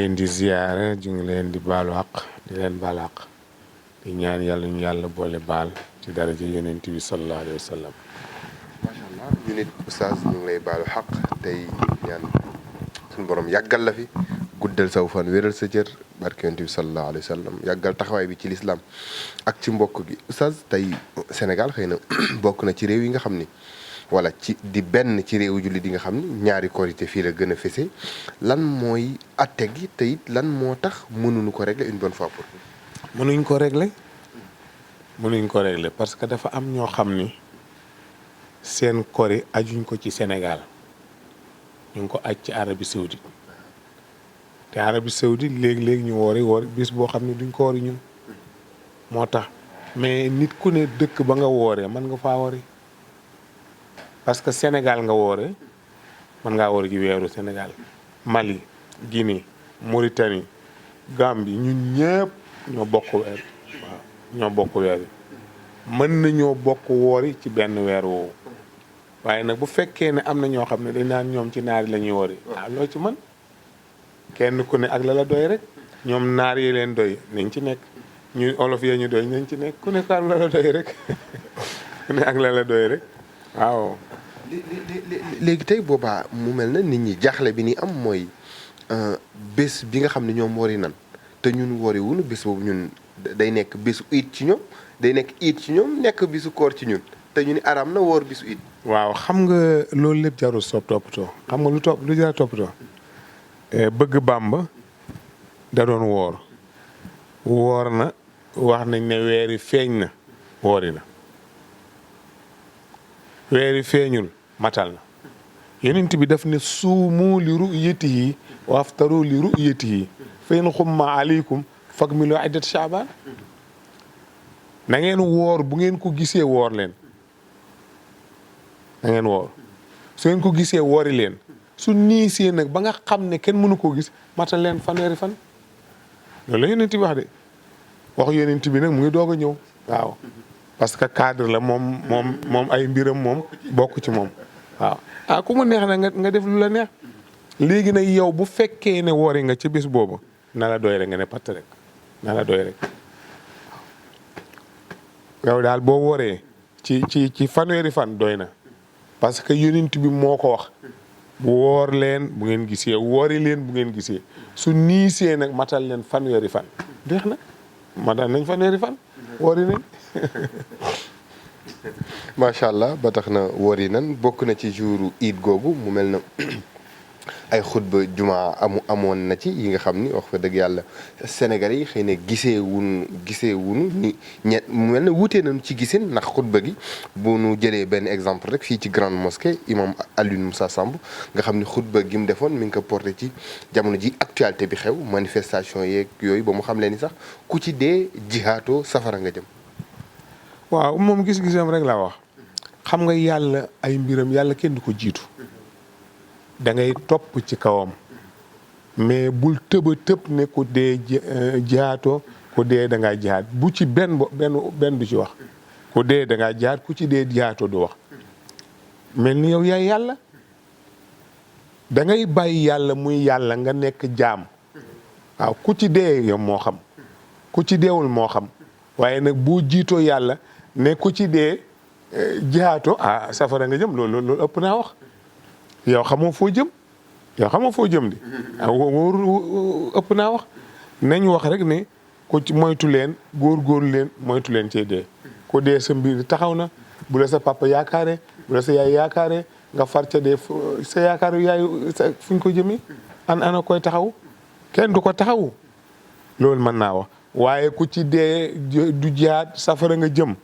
leen di ziyaare ñu ngi leen di baalu àq di leen baal àq di ñaan yàlla ñu yàlla boole baal ci daraja yonent bi sallallahu alayhi wa sallam. macha allah ñu nit oustaz ñu ngi lay baalu xaq tey ñaan suñu borom yàggal la fi guddal saw fan wéral sa cër barke yonent bi sallallahu alayhi wa sallam yàggal taxawaay bi ci lislaam ak ci mbokk gi oustaz tey Sénégal xëy na bokk na ci réew yi nga xam ni wala ci di benn ci réewu jullit yi nga xam ni ñaari korité fii la gën a fese lan mooy atte gi te it lan moo tax mënuñu ko régler une bonne fois pour toutes. mënuñ ko régler parce que dafa am ñoo xam ni seen kori ajuñ ko ci Sénégal ñu ngi ko aj ci Arabie Saoudite te Arabie Saoudite léegi-léegi ñu woori bis boo xam ne duñ ko woori ñun moo tax mais nit ku ne dëkk ba nga wooree mën nga faa woori parce que Sénégal nga woore mën ngaa woori ci weeru Sénégal Mali Guinée Mauritanie Gambie ñun ñëpp ñoo bokk weer waaw ñoo bokk weer yi mën nañoo bokk woori ci benn weer woowu waaye nag bu fekkee ne am na ñoo xam ne dañ naan ñoom ci naari la ñuy woori loo ci mën kenn ku ne ak la doy rek ñoom naar yi leen doy nañ ci nekk ñu olof yee ñu doy nañ ci nekk ku ne ak la doy rek ku ne ak la doy rek waaw. léegi tey boobaa mu mel na nit ñi jaaxle bi ni am mooy bés bi nga xam ne ñoom wori nan te ñun wori wuñu bés boobu ñun day nekk bésu iid ci ñoom day nekk iid ci ñoom nekk bisu koor ci ñun te ñu ni araam na woor bisu iid. waaw xam nga loolu lépp jarul toppatoo xam nga lu jar toppatoo bëgg Bàmba da doon woor na wax nañ ne weeri feeñ na woori na weeri feeñul matal na yonent bi daf ne suumu li ru'yatihi wa aftaru li ru'yatihi fa in xumma aleykum fakmilu iddat Shaaban na ngeen woor bu ngeen ko gisee woor leen na ngeen woor su ngeen ko gisee woori leen su niisee nag ba nga xam ne kenn mënu koo gis matal leen fanweeri fan loolu la yonent bi wax de wax yonent bi nag mu ngi doog a ñëw waaw parce que cadre la moom ay mbiram moom bokk ci moom waaw ku mu neex na nga def lu la neex léegi nag yow bu fekkee ne woori nga ci bis boobu na la doy rek nga ne patt rek na la doy rek yow daal boo wooree ci fanweeri fan doy na parce que yonent bi moo ko wax woor leen bu ngeen gisee woori leen bu ngeen gisee su niisee nag matal leen fanweeri fan deex na matal nañ fanweeri fan woori nañ macha allah ba tax na woori nan bokk na ci jouru iid googu mu mel na ay xutba juma amoon na ci yi nga xam ni wax fa dëgg yàlla Sénégalais yi xëy na gisee wunu ni mu mel ne wutee nañu ci giseen ndax xutba gi bu nu jëlee benn exemple rek fii ci grande mosquée imam Alioune Moussa Samb nga xam ni xutba gi mu defoon mi ngi ko porté ci jamono ji actualité bi xew manifestation yeeg yooyu ba mu xam leen ni sax ku ci dee jihaatoo safara nga jëm. waaw moom gis-gisam rek laa wax xam nga yàlla ay mbiram yàlla kenn du ko jiitu da ngay topp ci kawam mais bul tëba tëb ne ku dee jihaatoo ku dee da ngaa jihaat bu ci benn du ci wax ku dee da ngaa jihaat ku ci dee jihaatoo du wax mel ni yow yaay yàlla da ngay bàyyi yàlla muy yàlla nga nekk jaam waaw ku ci dee yow moo xam ku ci deewul moo xam waaye nag boo jiitoo yàlla ne ku ci dee jihaatoo safara nga jëm loolu ëpp naa wax yow xamoo foo jëm di wóor ëpp naa wax nañ wax rek ne ku ci moytu leen góorgóorlu leen moytu leen cee dee ku dee sa mbir taxaw na bu la sa papa yaakaare bu la sa yaay yaakaare nga far ca dee sa yaakaaru yaay fu ñu ko jëmee ana koy taxaw kenn du ko taxawu loolu mën naa wax waaye ku ci dee du jaat safara nga jëm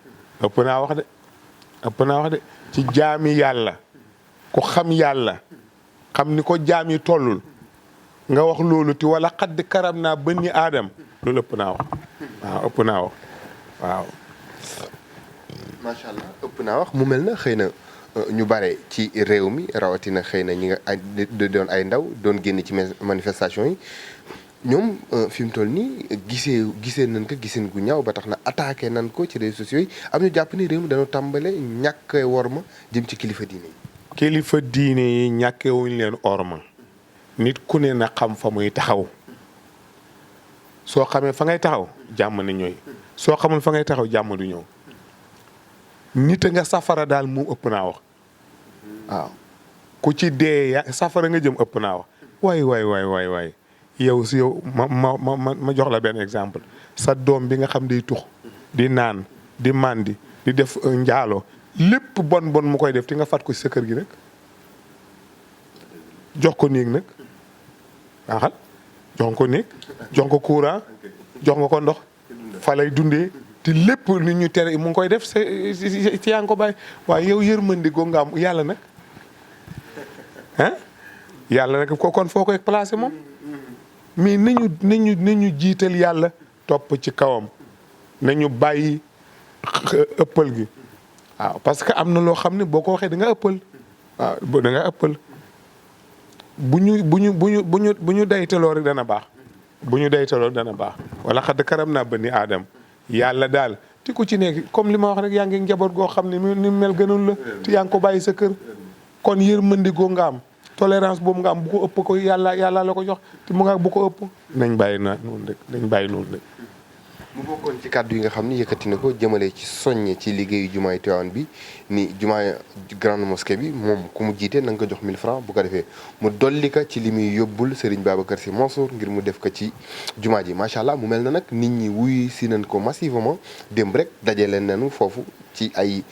ëpp naa wax de ci jaami yàlla ku xam yàlla xam ni ko jaam yi tollul nga wax loolu ti wala xadd karam naa bani aadam loolu ëpp naa wax waaw. macha allah ëpp naa wax mu mel na xëy na ñu bare ci réew mi rawatina xëy na ñi nga doon ay ndaw doon génn ci manifestation yi ñoom fi mu toll nii gisee nañ ko giseen gu ñaaw ba tax na attaqué nañ ko ci réseaux sociaux yi am ñu jàpp ni réew mi dañoo tàmbale ñàkk worma jëm ci kilifa diine yi. kilifa diine yi ñàkkewuñ leen orma nit ku ne na xam fa muy taxaw soo xamee fa ngay taxaw jàmm ne ñooy soo xamul fa ngay taxaw jàmm du ñëw nit a nga safara daal moom ëpp naa wax waaw ku ci dee safara nga jëm ëpp naa wax waay yow si yow ma jox la benn exemple sa doom bi nga xam day tux di naan di màndi di def njaalo lépp bon mu koy def ti nga fat ko si sa kër gi rek jox ko néeg nag waxal jox ko néeg jox ko courant jox nga ko ndox fa lay dundee te lépp li ñu tere mu ngi koy def ci yaa ngi ko bàyyi waaye yow yërmande goo nga am yàlla nag yàlla nag ko kon foo koy placé moom mais nañu jiital yàlla topp ci kawam nañu bàyyi ëppal gi waaw parce que am na loo xam ne boo ko waxee da nga ëppal waaw da nga ëppal bu ñu daytaloo rek dana baax bu ñu daytaloo dana baax wala xadd karam naa bani aadam yàlla daal ti ku ci nekk comme li ma wax rek yaa ngi njaboot goo xam ne ni mel gënul la te yaa ngi ko bàyyi sa kër kon yërmande goo nga am tolérance boobu nga am bu ko ëpp ko yàlla la ko jox te mu nga bu ko ëpp nañ bàyyi noonu rek mu bokkoon ci kàddu yi nga xam ni yëkkati na ko jëmale ci soññe ci liggéeyu jumaay Tivaouane bi ni jumaay grande mosquée bi moom ku mu jiite na nga ko jox 1000 francs bu ko defee mu dolli ka ci li muy yóbbul Serigne Babacar Sy Mansour ngir mu def ko ci jumaa ji macha allah mu mel na nag nit ñi wuy si nañ ko massivement démb rek daje leen nañu foofu ci ay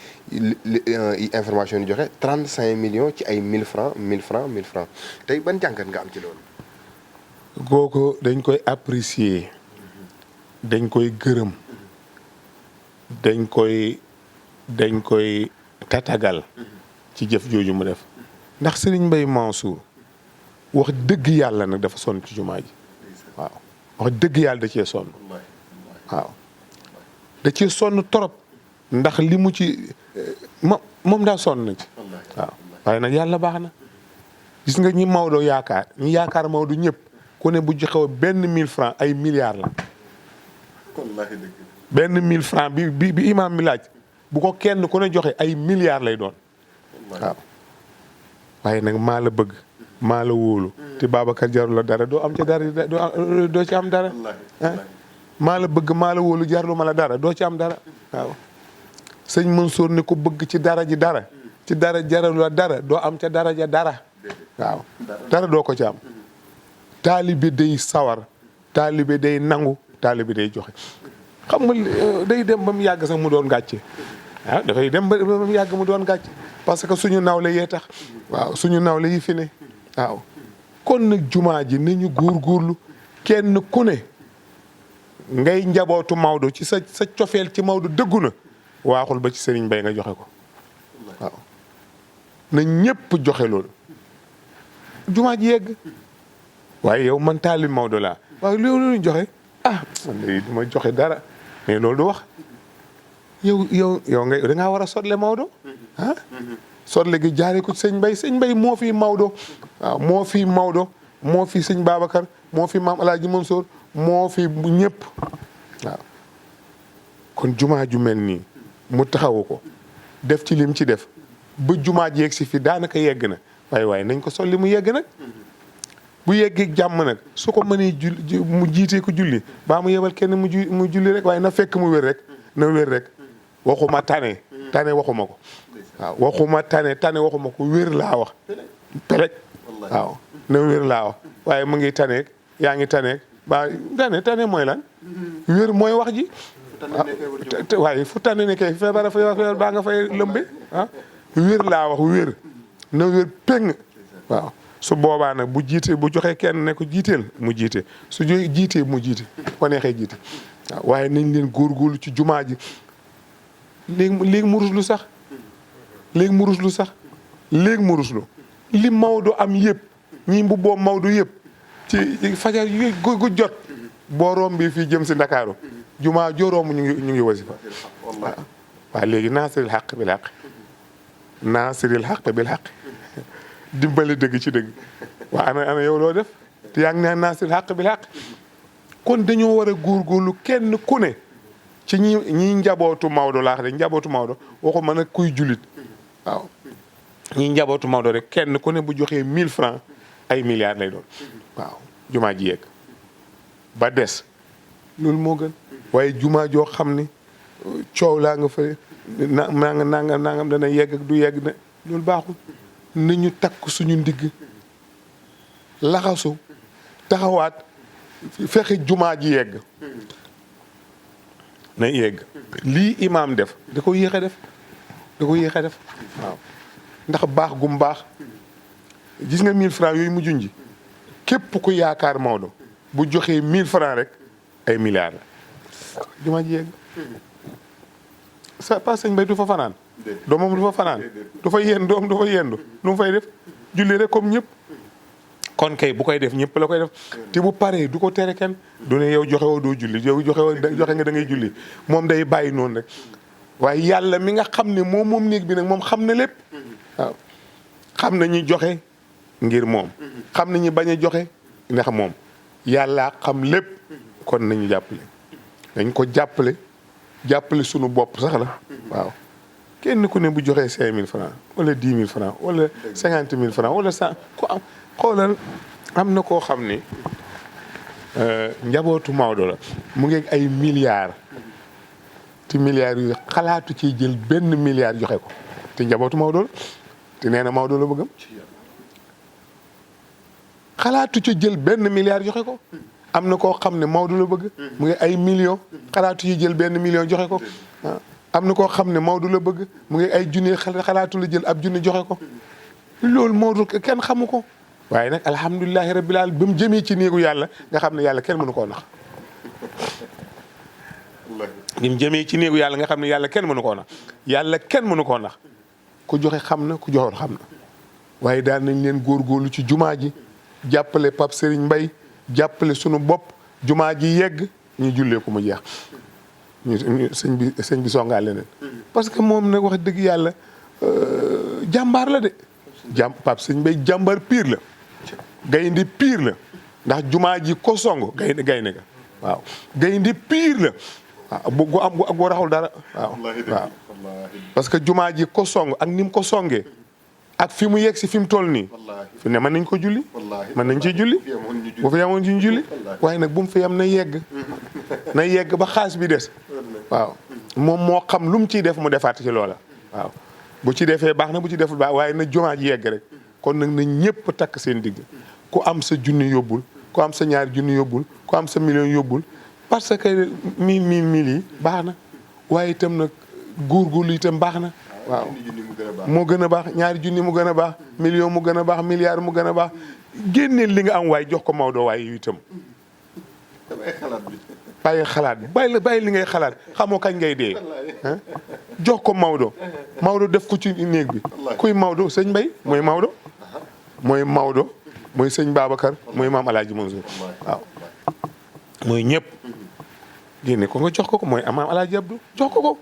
information yi joxe 35 millions ci ay 1000 francs tey ban jàngat nga am ci loolu. kooku dañ koy apprécier. dañ koy gërëm dañ koy tatagal ci jëf jooju mu def ndax Serigne Mbaye Mansour wax dëgg yàlla nag dafa sonn ci jumaa ji waaw wax dëgg yàlla da cee sonn waaw da cee sonn trop ndax li mu ci moom daa sonn na ci waaw waaye nag yàlla baax na gis nga ñi Maodo yaakaar ñi yaakaar Maodo ñëpp ku ne bu joxew benn 1000 francs ay milliards la benn 1000 francs bi imaam mi laaj bu ko kenn ku ne joxe ay milliards lay doon waaw waaye nag maa la bëgg maa la wóolu te Babacar jarul la dara doo am ci dara doo ci am dara maa la bëgg maa la wóolu jarlu ma la dara doo ci am dara waaw sëñ Mansour ne ko bëgg ci dara ji dara ci dara jarul la dara doo am ca dara ja dara waaw dara doo ko ci am taalibe day sawar taalibe day nangu taalibe day joxe xam nga day dem ba mu yàgg sax mu doon gàcce dafay dem ba mu yàgg mu doon gàcce parce que suñu nawle yee tax waaw suñu nawle yi fi ne waaw kon nag jumaa ji nañu góorgóorlu kenn ku ne ngay njabootu Maodo ci sa cofeel ci Maodo dëggu na waaxul ba ci Serigne Mbaye nga joxe ko waaw na ñépp joxe loolu jumaa ji yegg waaye yow man taalibe Maodo laa waaye loolu ñu joxe man de du ma joxe dara mais loolu du wax yow da ngaa war a sotle Maodo sotle gi jaaree ko sëñ Mbaye moo fi Maodo waaw moo fi Maodo moo fi sëñ Babacar moo fi maam El Hadj Mansour moo fi ñëpp waaw kon jumaa ju mel nii mu taxawu ko def ci lim ci def ba jumaa ji yegg si fi daanaka yegg na waaye nañ ko solli mu yegg nag. bu yeggee jàmm nag su ko mënee mu jiitee ko julli baa mu yebal kenn mu julli rek waaye na fekk mu wér rek na wér rek waxuma tane waxuma ko waaw waxuma tane waxuma ko wér laa wax pelek waaw na wér laa wax waaye mu ngi taneeg yaa ngi taneeg ba tane mooy lan wér mooy wax ji waaye fu tane ne kay feebar baa nga fay lëmbe wér laa wax wér na wér péng waaw su boobaa nag bu joxee kenn ne ko jiiteel mu jiite su jiitee mu jiite ko neexee jiite waaw waaye nañ leen góorgóorlu ci jumaa ji léegi mu ruslu sax léegi mu ruslu li Maodo am yëpp ñi mbubboo Maodo yëpp ci fajar gu jot boo rombi fii jëm si Ndakaaru jumaa joroomu ñu ngi wasifa waaw léegi naasiril xaq bil xaq dimbali dëgg ci dëgg waa ana yow loo def te yaa ngi ne naasir xaq bil xaq kon dañoo war a góorgóorlu kenn ku ne ci ñi njabootu Maodo laax de njabootu Maodo waxuma nag kuy jullit waaw ñi njabootu Maodo rek kenn ku ne bu joxee 1000 francs ay milliards lay doon waaw jumaa ji yegg ba des loolu moo gën waaye jumaa joo xam ni coow laa nga fële nangam dana yegg ak du yegg na loolu baaxul. nañu takk suñu ndigg laxasu taxawaat fexe jumaa ji yegg na yegg lii imaam def da ko yéex a def waaw ndax baax gum baax gis nga 1000 francs yooyu mu junji képp ku yaakaar Maodo bu joxee 1000 francs rek ay milliards la jumaa ji yegg sa pas sëñ Bay du fa fanaan doomam du fa fanaan du fa yendu doom du fa yendu lu mu fay def julli rek comme ñëpp kon kay bu koy def ñëpp la koy def te bu paree du ko tere kenn du ne yow joxe woo doo julli yow joxe nga da ngay julli moom day bàyyi noonu rek waaye yàlla mi nga xam ne moom néeg bi nag moom xam na lépp waaw xam na ñi joxe ngir moom xam na ñi bañ a joxe ndax moom yàlla xam lépp kon nañu jàppale dañ ko jàppale sunu bopp sax la waaw kenn ku ne bu joxee 5000 francs wala 10 000 francs wala 50 000 francs wala 100 ku am xoolal am na koo xam ni njabootu Maodo la mu ngi ay milliards te milliards yu xalaatu ciy jël benn milliard joxe ko te njabootu Maodo la te nee na Maodo la bëggam xalaatu ci jël benn milliard joxe ko. am na koo xam ne Maodo la bëgg mu ngi ay millions xalaatu yi jël benn million joxe ko am na koo xam ne Maodo la bëgg mu ngi ay junni xalaatu la jël ab junni joxe ko loolu Maodo kenn xamu ko waaye nag alhamdulilahi rabbil alamin ba mu jëmee ci néegu yàlla nga xam ne yàlla kenn mënu koo nax bi mu jëmee ci néegu yàlla nga xam ne yàlla kenn mënu koo nax yàlla kenn mënu koo nax ku joxe xam na ku joxoon xam na waaye daal nañ leen góorgóorlu ci jumaa ji jàppale Pape Serigne Mbaye jàppale sunu bopp jumaa ji yegg ñu jullee ko mu jeex ñu sëñ bi songaa leneen parce que moom nag wax dëgg yàlla jàmbaar la de Pape Sëñ Mbay jàmbaar pire la gaynde pire la ndax jumaa ji ko song gaynde ga waaw gaynde pire la waaw bu am bu raxul dara waaw parce que jumaa ji ko song ak ni mu ko songee ak fi mu yegg si fi mu toll nii fi ne mën nañ ko julli mën nañ ciy julli bu fi yemoon ci julli waaye nag bu mu fi yem na yegg ba xaas bi des waaw moom moo xam lu mu ciy def mu defaat ci loola waaw bu ci defee baax na bu ci deful baax waaye na jumaa ji yegg rek kon nag na ñëpp takk seen digg ku am sa junni yóbbul ku am sa ñaari junni yóbbul ku am sa million yóbbul parce que mille yi baax na waaye itam nag góorgóorlu itam baax na waaw moo gën a baax ñaari junni mu gën a baax million mu gën a baax milliard mu gën a baax génneel li nga am waaye jox ko Maodo waaye yu itam bàyyi xalaat bàyyi li ngay xalaat xamoo kañ ngay dee jox ko Maodo def ko ci néeg bi kuy Maodo sëñ Mbay mooy Maodo mooy sëñ Babacar mooy maam Alaaji Mansour waaw mooy ñëpp génne ko nga jox ko mooy maam Alaaji Abdou jox ko waaw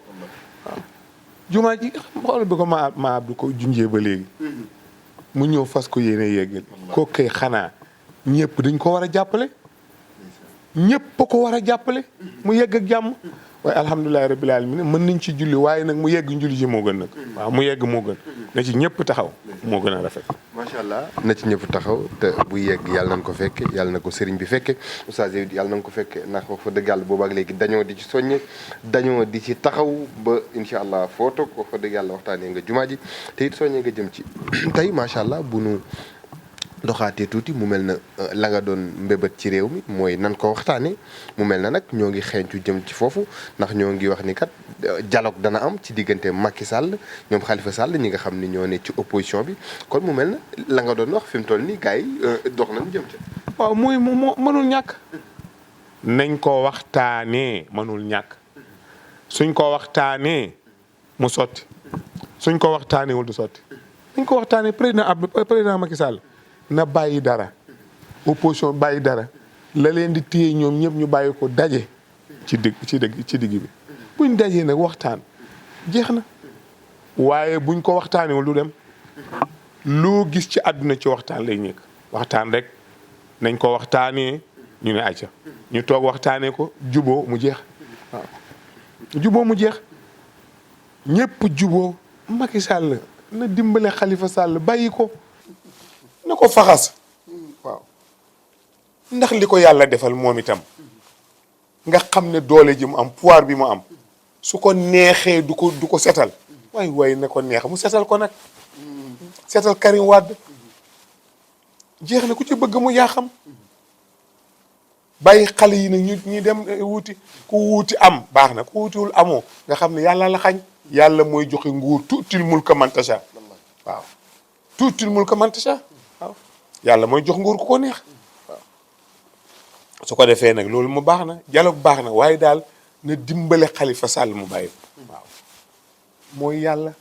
jumaa ji xool bi ko ma Abdou ko junjee ba léegi mu ñëw fas ko yéene yeggal ko kay xanaa ñëpp dañ ko war a jàppale ñëpp ko war a jàppale mu yegg ak jàmm waaye alhamdulilahi rabbil alamin mën nañ ci julli waaye nag mu yegg njulli ci moo gën nag waaw mu yegg moo gën na ci ñëpp taxaw moo gën a rafet macha allah na ci ñëpp taxaw te bu yegg yàlla nañ ko fekke yàlla na ko sëriñ bi fekke oustaz yow yàlla nañ ko fekke ndax wax fa dëgg yàlla boobaak léegi dañoo di ci soññe dañoo di ci taxaw ba incha allah foo toog wax fa dëgg yàlla waxtaanee nga jumaa ji te it soññe nga jëm ci tey macha allah bu nu doxaatee tuuti mu mel na la nga doon mbébét ci réew mi mooy nan ko waxtaanee mu mel na nag ñoo ngi xeeñtu jëm ci foofu ndax ñoo ngi wax ni kat dialogue dana am ci diggante Macky Sall ñoom Khalifa Sall ñi nga xam ni ñoo ne ci opposition bi kon mu mel na la nga doon wax fi mu toll nii gars yi dox nañ jëm ci. waaw mooy mënul ñàkk. nañ ko waxtaanee mënul ñàkk suñ ko waxtaanee mu sotti suñ ko waxtaaneewul du sotti nañ ko waxtaanee président Macky Sall. na bàyyi dara opposition bàyyi dara la leen di téye ñoom ñëpp ñu bàyyi ko daje ci digg bi buñ dajee nag waxtaan jeex na waaye buñ ko waxtaanewul du dem loo gis ci àdduna ci waxtaan lay nekk waxtaan rek nañ ko waxtaanee ñu ne acca ñu toog waxtaanee ko juboo mu jeex waaw juboo mu jeex ñëpp juboo Macky Sall na dimbale Khalifa Sall bàyyi ko na ko faxas waaw ndax li ko yàlla defal moom itam nga xam ne doole ji mu am pouvoir bi mu am su ko neexee du ko setal waaye ne ko neex mu setal ko nag setal Karim Wade jeex na ku ci bëgg mu yaa xam bàyyi xale yi nag ñu dem wuuti ku wuuti am baax na ku wuutiwul amoo nga xam ne yàlla la xañ yàlla mooy joxe nguur tuutil mulka man tasha waaw tuutil mulka man tasha waaw yàlla mooy jox nguur ku ko neex waaw su ko defee nag loolu mu baax na dialogue baax na waaye daal na dimbale Khalifa Sall mu bàyyi waaw mooy yàlla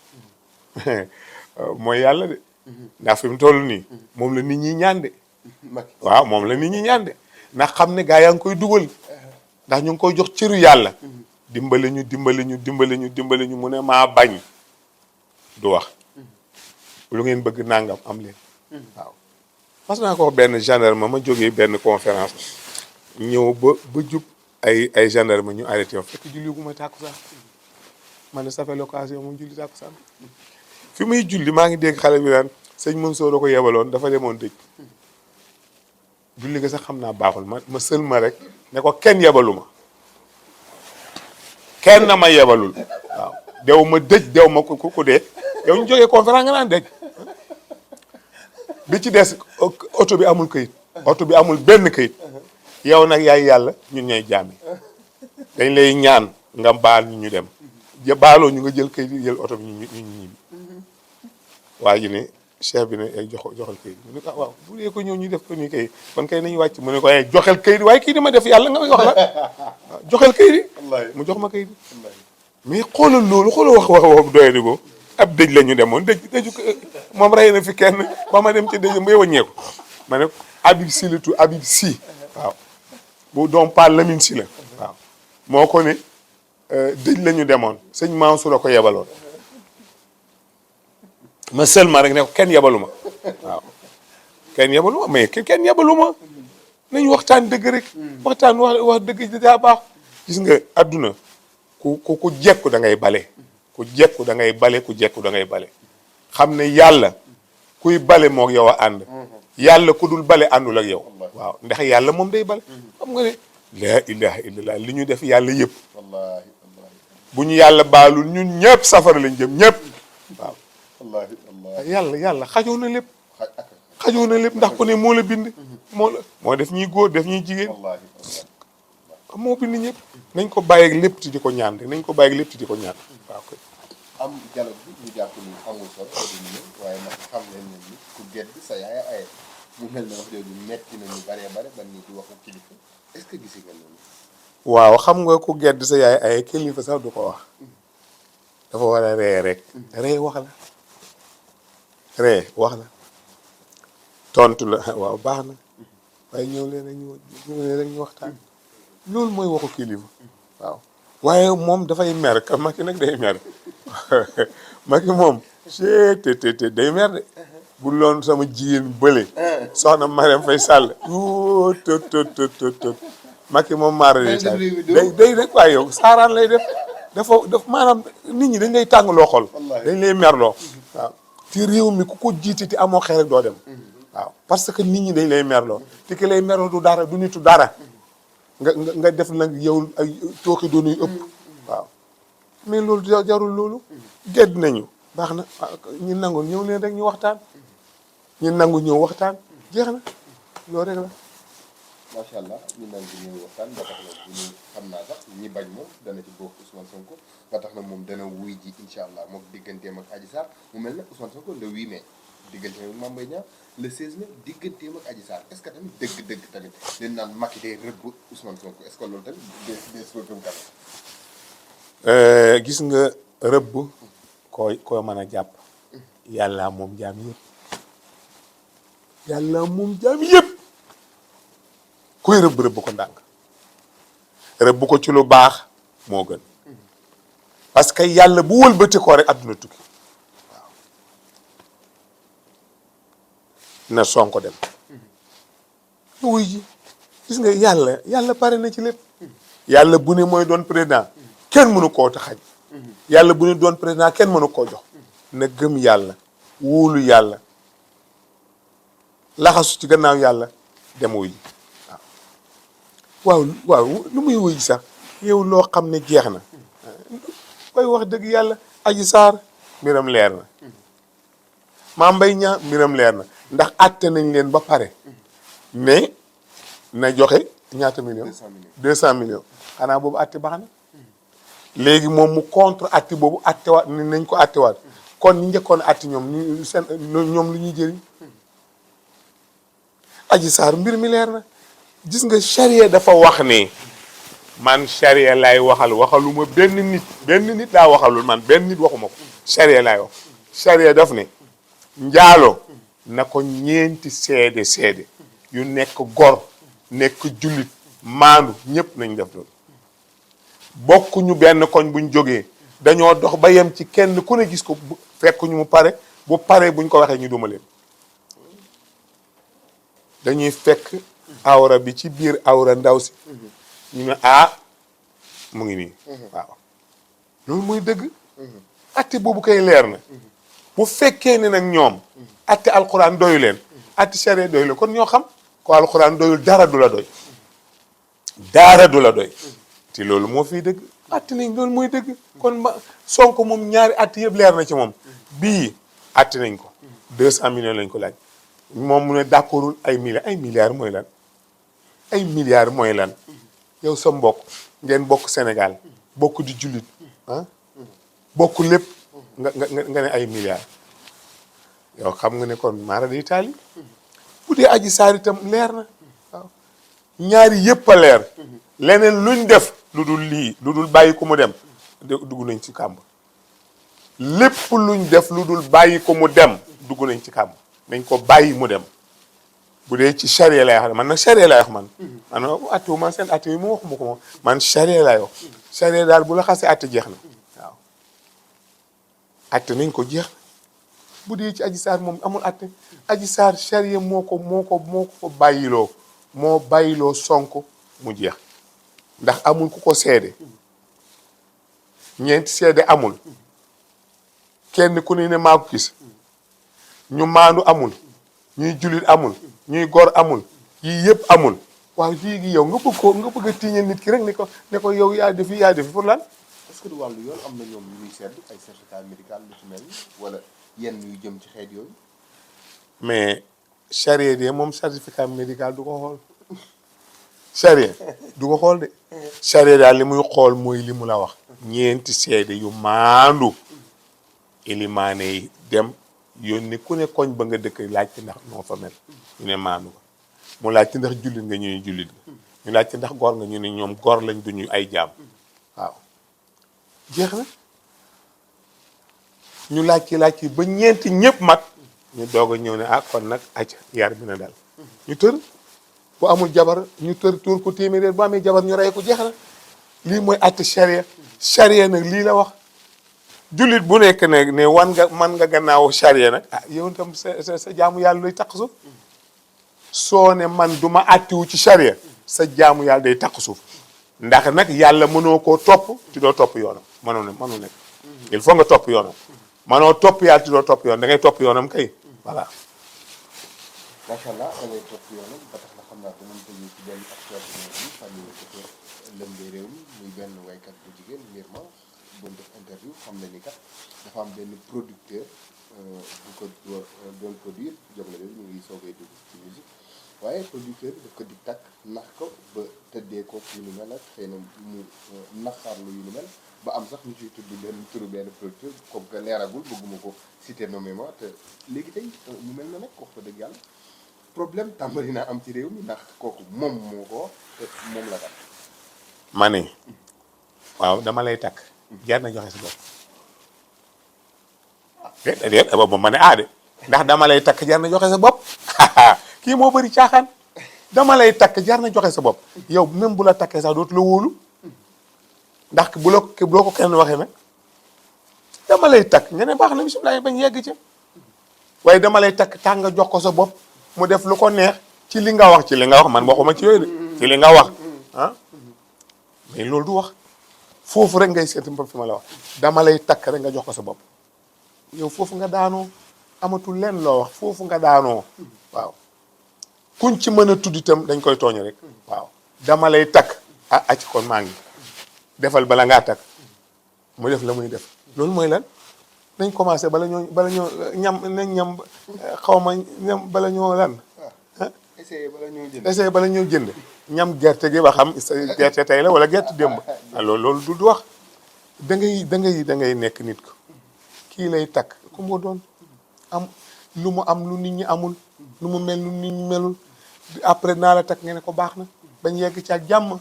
mooy yàlla de ndax fi mu toll nii moom la nit ñi ñaan de waaw moom la nit ñi ñaan de ndax xam ne gaa yaa ngi koy dugal ndax ñu ngi koy jox cëru yàlla dimbale ñu mu ne maa bañ du wax lu ngeen bëgg nangam am leen waaw mas naa ko wax benn gendarme ma jógee benn conférence ñëw ba jub ay gendarme ñu arrêté yow fekk julli gu ma tàkkusaan ma ne ça fait l'occasion mu julli tàkkusaan fi muy julli maa ngi dégg xale bi naan sëñ Mansour ko yebaloon dafa demoon dëj julli nga sax xam naa baaxul ma sël ma rek ne ko kenn yebalu ma kenn na ma yebalul waaw dew ma dëj dew ma ku dee yow ñu jógee conférence nga naan dëj bi ci des oto bi amul këyit oto bi amul benn këyit yow nag yaay yàlla ñun ñooy jaami dañ lay ñaan nga baal ñu dem baaloo ñu nga jël këyit yi jël oto bi ñu ñibbi waa ji ne chef bi ne ay joxal këyit mu ne ko waaw bu dee ko ñëw ñu def ko nii kay kon kay nañu wàcc mu ne ko ay joxel këyit waaye kii di ma def yàlla nga may wax la waaw joxel këyit yi mu jox ma këyit yi mais xoolal loolu xoolal wax doye di ko ab dëj la ñu demoon dëju moom rey na fi kenn ba ma dem ci dëj mbay wàññeeku ma ne Habib Sy la tudd Habib Sy waaw bu doom Pa Lamine Sy la waaw moo ko ne dëj la ñu demoon sëñ Mansour a ko yebaloon ma seulement rek ne ko kenn yebalu ma waaw kenn yebalu ma mais kenn yebalu ma nañ waxtaan dëgg rek waxtaan wax dëgg daa baax gis nga adduna ku jekku da ngay bale ku jekku da ngay bale ku jekku da ngay bale xam ne yàlla kuy bale moog yow a ànd yàlla ku dul bale àndul ak yow waaw ndax yàlla moom day bale xam nga ne laa ilaha illallah li ñu def yàlla yëpp bu ñu yàlla baalul ñun ñëpp safara lañ jëm ñëpp waaw yàlla xajoo na lépp xajoo na lépp ndax ku ne moo la bind moo def ñuy góor def ñuy jigéen moo bind ñëpp nañ ko bàyyeeg lépp ti di ko ñaan rek nañ ko bàyyeeg lépp ti di ko ñaan waaw koy am dialogue bi ñu jàpp ni amul solo waaye nag xam leen ne ni ku gedd sa yaay aye mu mel ne wax jooju metti na ñu bare ba nii di waxu kilifa est-ce que gisi nga loolu waaw xam nga ku gedd sa yaay aye kilifa sax du ko wax dafa war a ree rek ree wax la ree wax la tontu la waaw baax na waaye ñëw leen rek ñu waxtaan loolu mooy waxu kilifa waaw waaye moom dafay mer ka Macky nag day mer Macky moom te day mer de bu loon sama jigéen bële soxna Marième Faye Sall yoo të Macky moom maara day rek waaye yow saaraan lay def dafa maanaam nit ñi dañ lay tàngaloo xol dañ lay merloo waaw ci réew mi ku ko jiite te amoo xel rek doo dem waaw parce que nit ñi dañ lay merloo te ki lay merloo du dara du nitu dara nga def nag yow ay tooki doonuy ëpp waaw mais loolu jarul loolu gedd nañu baax na ñu nangu ñëw leen rek ñu waxtaan ñu nangu ñëw waxtaan jeex na loolu rek la macha allah ñu nangu ñëw waxtaan ba tax na bu ñu xam naa sax ñi bañ moom dana ci bokk Ousmane Sonko ba tax na moom dana wuy ji incha allah moom digganteem ak Adji Sarr mu mel ne Ousmane Sonko le 8 mai digganteem ak Mame Mbaye Niang le 16 mai digganteem ak Adji Sarr est-ce que tamit dëgg tamit leen naan Macky day rëbb Ousmane Sonko est-ce que loolu tamit des ko gëm kat gis nga rëbb koy mën a jàpp yàlla moom jaam yëpp kuy rëbb ko ndànk rëbb ko ci lu baax moo gën parce que yàlla bu wëlbati ko rek adduna tukki waaw na Sonko dem wuy ji gis nga yàlla pare na ci lépp yàlla bu ne mooy doon président kenn mënu koo taxañ yàlla bu ne doon président kenn mënu koo jox na gëm yàlla wóolu yàlla laxasu ci gannaaw yàlla dem wuy ji waaw waaw lu muy wuy sax yow loo xam ne jeex na koy wax dëgg yàlla Adji Sarr mbiram leer na Mame Mbaye Niang mbiram leer na ndax àtte nañ leen ba pare mais na joxe ñaata millions 200 millions xanaa boobu àtte baax na léegi moom mu contre àtte boobu àttewaat ni nañ ko àttewaat kon ñu njëkkoon àtte ñoom ñu seen ñoom lu ñuy jëriñ Adji Sarr mbir mi leer na gis nga charia dafa wax ne man charia laay waxaluma benn nit laa waxalul man benn nit waxuma ko charia laay wax charia daf ne njaalo na ko ñeenti seede yu nekk gor nekk jullit maandu ñëpp nañ def loolu bokkuñu benn koñ buñ jógee dañoo dox ba yem ci kenn ku ne gis ko fekkuñu mu pare bu pare buñ ko waxee ñu duma leen dañuy fekk awra bi ci biir awra ndaw si ñu ne mu ngi nii waaw loolu mooy dëgg atte boobu kay leer na bu fekkee ne nag ñoom atte alxuraan doyu leen atte charia doyu leen kon ñoo xam ko alxuraan doyul dara du la doy te loolu moo fiy dëgg atte nañ loolu mooy dëgg kon Sonko moom ñaari atte yëpp leer na ci moom bii atte nañ ko 200 millions lañ ko laaj moom mu ne d'accordul ay milliards mooy lan ay milliards mooy lan yow sa mbokk ngeen bokk Sénégal bokk di jullit bokk lépp nga ne ay milliards yow xam nga ne kon maara day taali bu dee Adji Sarr itam leer na waaw ñaari yëpp a leer leneen luñ def lu dul bàyyi ko mu dem dugg nañ ci kàmb lépp luñ def lu dul bàyyi ko mu dem dugg nañ ci kàmb nañ ko bàyyi mu dem bu dee ci charia lay wax man nag charia lay wax man attu man seen atte yi mu waxuma ko moom man charia lay wax charia daal bu la xasee atte jeex na waaw atte nañ ko jeex na bu dee ci Adji Sarr moom amul atte Adji Sarr charia moo ko bàyyiloo Sonko mu jeex ndax amul ku ko seede ñeenti seede amul kenn ku ne maa ko gis ñu maandu amul ñuy jullit amul ñuy gor amul yii yëpp amul waaw léegi yow nga bëgg a tiiñal nit ki rek ne ko yow yaa defi pour lan. est-ce que du wàllu yoon am na ñoom ñuy sedd ay certificat médical lu ci mel wala yenn yu jëm ci xeet yooyu. mais charia de moom certificat médical du ko xool charia du ko xool de charia daal li muy xool mooy li mu la wax ñeenti seede yu maandu ilimaane yi dem yónni ku ne koñ ba nga dëkk laajte ndax noo fa mel ñu ne maandu ko mu laajte ndax jullit nga ñu ne jullit nga ñu laajte ndax gor nga ñu ne ñoom gor lañ duñu ay jaam waaw jeex na ñu laaj ba ñeenti ñëpp mat ñu doog a ñëw ne kon nag acca yar bi na dal ñu tër bu amul jabar ñu tër tuur ko téeméer bu amee jabar ñu rey ko jeex na lii mooy àtte charia nag lii la wax jullit bu nekk ne man nga gannaaw charia nag yow itam sa jaamu yàlla lay taq suuf soo ne man du ma àttiwu ci charia sa jaamu yàlla day taq suuf ndax nag yàlla mënoo koo topp ti doo topp yoonam mënoo nekk il faut nga topp yoonam mënoo topp yàlla ti doo topp yoonam da ngay topp yoonam kay voilà. macha allah da ngay topp yoonam ba tax na xam naa danañ tëjee ci benn actualité bi fan yii dafa lëmbee réew mi muy benn waykat bu jigéen Myrma doon def interview xam na ni kat dafa am benn producteur bu ko doon produire Jamono bi mu ngi soogay dugg ci musique waaye producteur bi daf ko di takk nax ko ba tëddee ko yu ni mel ak xëy na mu naxaarlu yu ni mel ba am sax ñu ciy tudd benn turu benn producteur comme que leeragul bëgguma ko citer nommément te léegi tey mu mel na nag wax ko dëgg yàlla problème tàmbali naa am ci réew mi ndax kooku moom moo ko te moom la takk. ma ne waaw dama lay takk jar na joxe sa bopp déedéet boobu ma ne de ndax dama lay takk jar na joxe sa bopp kii moo bëri caaxaan dama lay takk jar na joxe sa bopp yow même bu la takkee sax dootu la wóolu ndax bu la ko kenn waxee nag dama lay takk nga ne baax na bisimilah bañ yegg ci waaye dama lay takk tax nga jox ko sa bopp mu def lu ko neex ci li nga wax man waxuma ci yooyu de ci li nga wax mais loolu du wax foofu rek ngay seeti fi ma la wax dama lay takk rek nga jox ko sa bopp yow foofu nga daanoo amatul leen loo wax foofu nga daanoo waaw kuñ ci mën a tudd itam dañ koy tooñ rek waaw dama lay takk acc kon maa ngi defal bala ngaa takk mu def la muy def loolu mooy lan nañ commencé bala ñoo ñam xaw ma ñam bala ñoo lan essayé bala ñoo jënd ñam gerte gi ba xam gerte tey la wala gerte démb loolu du wax da ngay nekk nit ko kii lay takk ku mu doon am lu mu am lu nit ñi amul lu mu mel lu nit ñi melul après naa la takk nga ne ko baax na bañ yegg ci ak jàmm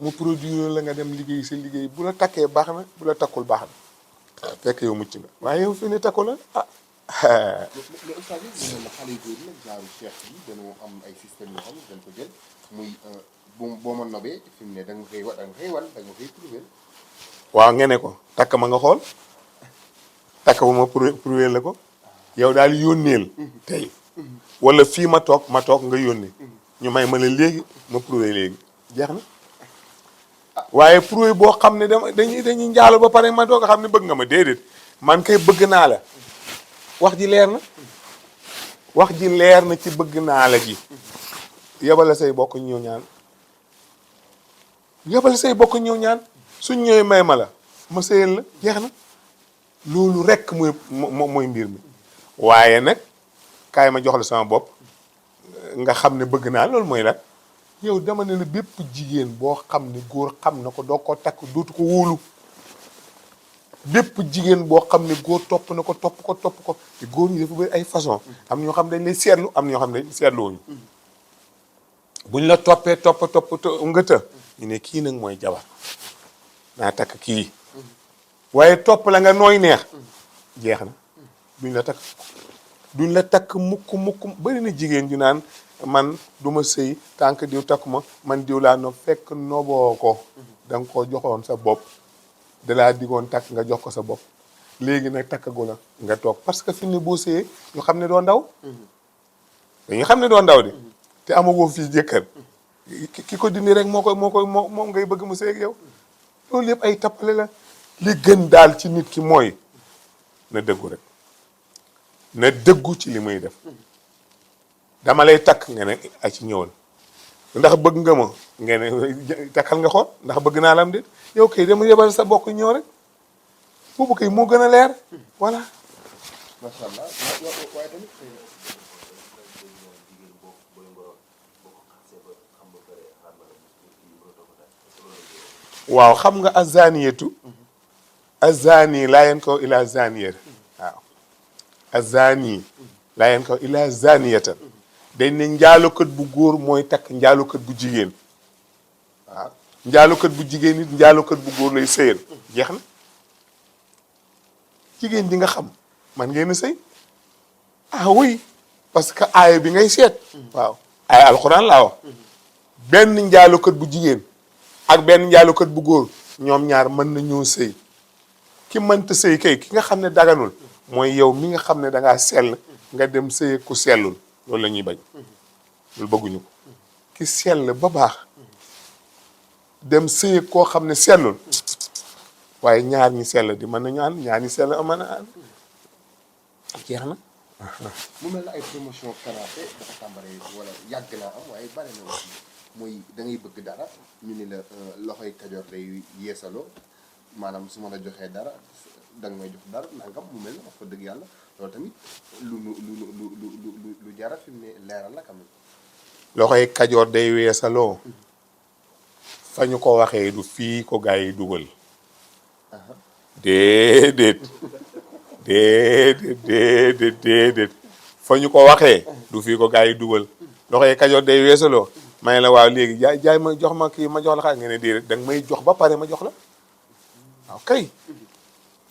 mu produire la nga dem liggéey sa liggéey bu la takkee baax na bu la takkul baax na fekk yow mucc nga waaye yow fi ne takku la mais ustaas yi ñu ne xale yu góor yi nag genre cheikh yi dañoo am ay système yoo xam ne dañ ko jël muy boo ma nobee fi mu ne da nga koy wan da nga koy prouver. waaw ngeen ne ko takk ma nga xool takk ba ma prouver la ko yow daal yónneel tey wala fii ma toog nga yónnee ñu may ma la léegi ma prouver léegi jeex na waaye prouver boo xam ne dañuy njaalo ba pare ma doog a xam ne bëgg nga ma déedéet man kay bëgg naa la wax ji leer na ci bëgg naa la ji yebal say bokk ñëw ñaan suñ ñëwee may ma la ma sëyal la jeex na loolu rekk mooy mbir mi waaye nag kaay ma jox la sama bopp nga xam ne bëgg naa loolu mooy la yow dama ne la bépp jigéen boo xam ne góor xam na ko doo ko takk dootu ko wóolu bépp jigéen boo xam ne góor topp na ko topp ko te góor ñi dafa bëri ay façon am ñoo xam dañ lay seetlu am ñoo xam ne seetluwuñu buñ la toppee topp nga të ñu ne kii nag mooy jabar naa takk kii waaye topp la nga nooy neex jeex na duñ la takk mukk bëri na jigéen ju naan man du ma sëy tànk diw takku ma man diw laa nopp fekk noboo ko da nga ko joxoon sa bopp dalaa diggoon takk nga jox ko sa bopp léegi nag takkagu la nga toog parce que fi ne boo sëyee ñu xam ne doo ndaw dañu xam ne doo ndaw de te amagoo fii jëkkër ki ko dindi rek moom ngay bëgg mu sëy ak yow loolu yëpp ay tappale la li gën daal ci nit ki mooy na dëggu rek na dëggu ci li muy def dama lay takk nga ne a ci ñëwal ndax bëgg nga ma nga ne takkal nga xool ndax bëgg naa la am déet yow kay dama yebal sa bokk ñëw rek boobu kay moo gën a leer voilà. macha allah waaye tamit waaw xam nga azaniyatu azani laa yankahu ila zaniyat waaw azani laa yankahu ila zaniyatan dañ ne njaalokat bu góor mooy takk njaalokat bu jigéen waaw njaalokat bu jigéen nit njaalokat bu góor lay sëyal jeex na jigéen di nga xam man ngeen a sëy oui parce que aaya bi ngay seet waaw aaya alxuraan laa wax benn njaalokat bu jigéen ak benn njaalokat bu góor ñoom ñaar mën nañoo sëy ki mënta sëy kay ki nga xam ne daganul mooy yow mi nga xam ne dangaa sell nga dem sëy ku sellul loolu la ñuy bañ loolu bëgguñu ko ki sell ba baax dem sëy koo xam ne sellul waaye ñaar ñi sell di mën nañu ànd ñaar ñi sell mën a ànd jeex na. mu mel na ay promotion karaté dafa tàmbalee wala yàgg naa am waaye bari na aussi mooy da ngay bëgg dara ñu ni la loxoy kajoor day yeesaloo maanaam su ma la joxee dara da nga may jox dara nangam mu mel na wax ko dëgg yàlla loolu tamit lu jara fi mu ne leeral la quand même. loxoy kajoor day weesaloo fa ñu ko waxee du fii ko gaa yi dugal déedéet fa ñu ko waxee du fii ko gaa yi dugal loxoy kajoor day weesaloo may la waaw léegi jaay ma jox ma kii ma jox la xaalis nga ne déedéet da nga may jox ba pare ma jox la waaw kay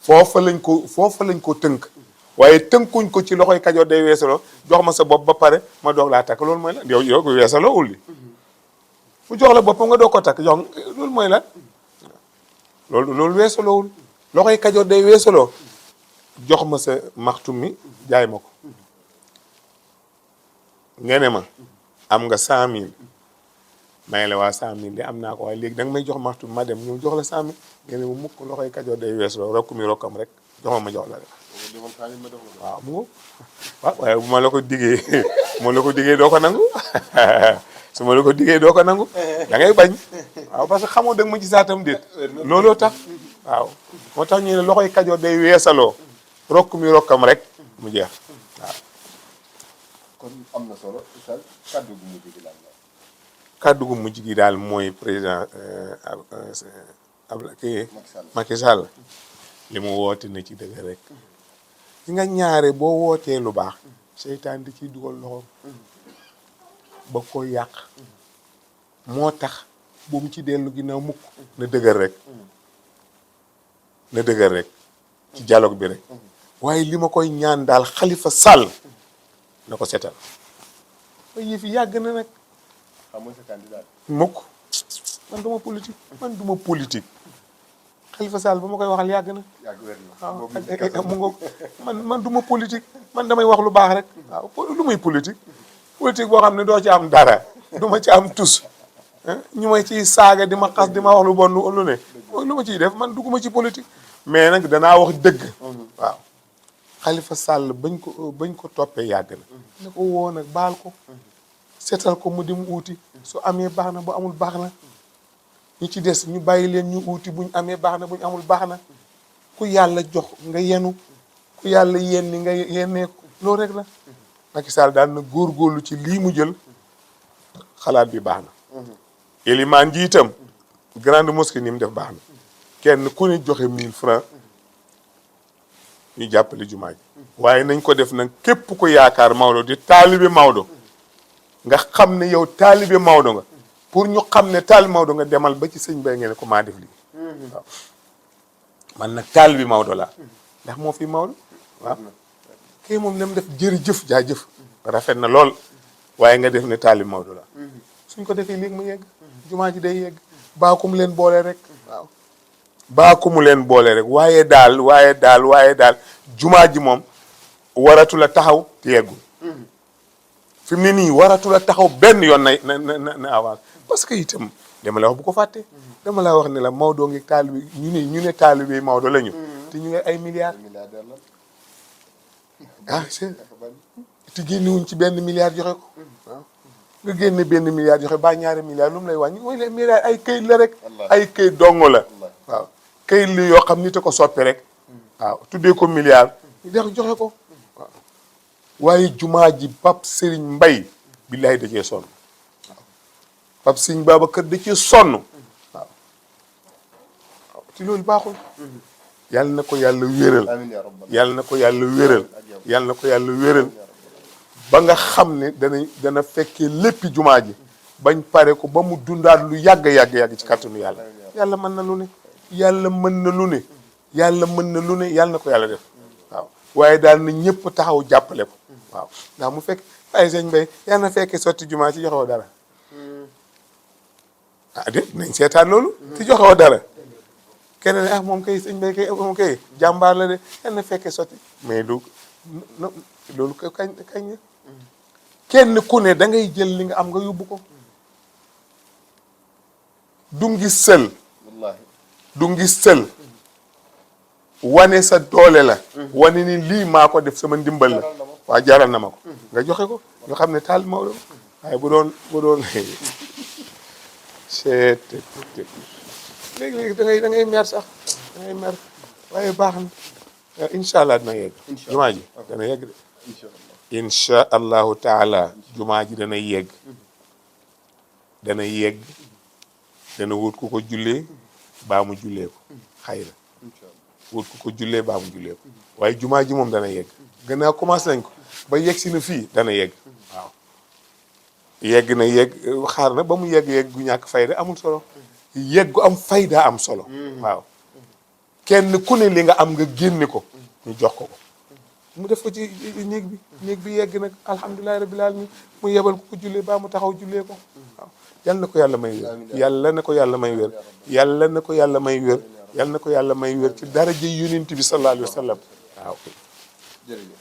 foofa lañ ko tënk waaye tënkuñ ko ci loxoy kajoor day weesaloo jox ma sa bopp ba pare ma doog laa takk loolu mooy la yow ko weesaloo wul li mu jox la boppam nga doog ko takk jox loolu mooy la loolu weesaloowul loxoy kajoor day weesaloo jox ma sa maxtum mi jaay ma ko ngene ma am nga 100 000 may la waa 100 000 de am naa ko waaye léegi da nga may jox maxtum ma dem ñëw jox la 100 000 ngene ma mukk loxoy kajoor day weesaloo rokku mi rokkam rek jox ma jox la rek waaw mu waaw waaye bu ma la ko diggee doo ko nangu su ma la ko diggee doo ko nangu da ngay bañ waaw parce que xamoo da nga ma gisaatam déet looloo tax waaw moo tax ñu ne loxoy Kajoor day weesaloo rokk mi rokkam rek mu jeex waaw. kon am na solo Oustaz kàddu gu mujj gi lan la. kàddu gu mujj gi daal mooy président kii Macky Sall li mu woote na ci dëgg rek ki nga ñaare boo wootee lu baax seytaan di ciy dugal loxoom ba ko yàq moo tax bu mu ci dellu ginnaaw mukk na dëgër rek na dëgër rek ci dialogue bi rek waaye li ma koy ñaan daal Khalifa Sall na ko setal ba yëf yi yàgg na nag xam nga sa candidat. mukk man duma politique Khalifa Sall ba ma koy waxal yàgg na yàgg wér na. waaw mu ngoog man duma politique man damay wax lu baax rek waaw lu muy politique boo xam ne doo ci am dara du ma ci am tus ñu may ciy saaga di ma xas di ma wax lu bon lu ne lu ma ciy def man dugguma ci politique mais nag danaa wax dëgg waaw Khalifa Sall bañ ko toppee yàgg na ne ko woo nag baal ko seetal ko mu dem uuti su amee baax na bu amul baax na ñi ci des ñu bàyyi leen ñu uuti buñ amee baax na buñ amul baax na ku yàlla jox nga yenu ku yàlla yenni nga yennee ko loolu rek la Macky Sall daal na góorgóorlu ci lii mu jël xalaat bi baax na Elimaan ji itam grande mosquée ni mu def baax na kenn ku ne joxe 1000 francs ñu jàppale jumaa ji waaye nañ ko def nag képp ku yaakaar Maodo di taalibe Maodo nga xam ne yow taalibe Maodo nga pour ñu xam ne taalibe Maodo nga demal ba ci sëñ bay ngeen ne ko maa def lii waaw man nag taalibe Maodo laa ndax moo fi Maodo waaw kii moom dem def jërëjëf jaajëf rafet na lool waaye nga def ne taalibe Maodo laa suñ ko defee léegi mu yegg jumaa ji day yegg baakum leen boole rek waaw baakumu leen boole rek waaye daal jumaa ji moom waratu la taxaw te yeggul fi mu ne nii waratu la taxaw benn yoon na avance parce que itam dama la wax bu ko fàtte dama la wax ne la Maodo ngi taalibe ñu ne taalibe Maodo la ñu te ñu ngi ay milliards te génnewuñ ci benn milliard joxe ko waaw nga génne benn milliard joxe ba ñaari milliards lu mu lay wàññi mooy les milliards ay këyit la rek ay këyit dongo la waaw këyit li yoo xam ni te ko soppi rek waaw tuddee ko milliard ñu dex joxe ko waaw waaye jumaa ji Pape Serigne Mbaye billahi da cee sonn waaw Pape Serigne Babacar da cee sonn waaw ci loolu baaxul yàlla na ko yàlla wéral yàlla na ko yàlla wéral yàlla na ko yàlla wéral ba nga xam ne dana fekkee léppi jumaa ji bañ pare ko ba mu dundaat lu yàgg ci kàttanu yàlla mën na lu ne yàlla mën na lu ne yàlla na ko yàlla def waaw waaye daal na ñëpp taxaw jàppale ko waaw ndax mu fekk ay sëñ Mbay yàlla na fekkee sotti jumaa ci joxewoo dara nañ seetaan loolu ci joxewoo dara keneen moom kay sëñ Mbay kay moom kay jàmbaar la de yàlla na fekkee sotti mais loolu kañ la kenn ku ne da ngay jël li nga am nga yóbbu ko du ngi sël wane sa doole la wane ni lii maa ko def sama ndimbal la waa jaral na ma ko nga joxe ko nga xam ne taal Maodo waaye bu doon seet léegi da ngay mer sax da ngay mer waaye baax na incha allah dina yegg jumaa ji dana yegg de incha allahu taala jumaa ji dana yegg dana wut ku ko jullee baa mu jullee ko xëy na wut ku ko jullee baa mu jullee ko waaye jumaa ji moom dana yegg gannaaw commencé nañ ko ba yegg si na fii dana yegg waaw yegg xaar na ba mu yegg gu ñàkk fayda amul solo yegg gu am fayda am solo waaw kenn ku ne li nga am nga génne ko ñu jox ko mu def ko ci néeg bi yegg nag alhamdulilahi rabbil alamin mu yebal ko jullee baa mu taxaw jullee ko waaw yàlla na ko yàlla may wér yàlla na ko yàlla may wér yàlla na ko yàlla may wér yàlla na ko yàlla may wér ci daraja yonent bi sallallahu alayhi wa sallam waaw jërëjëf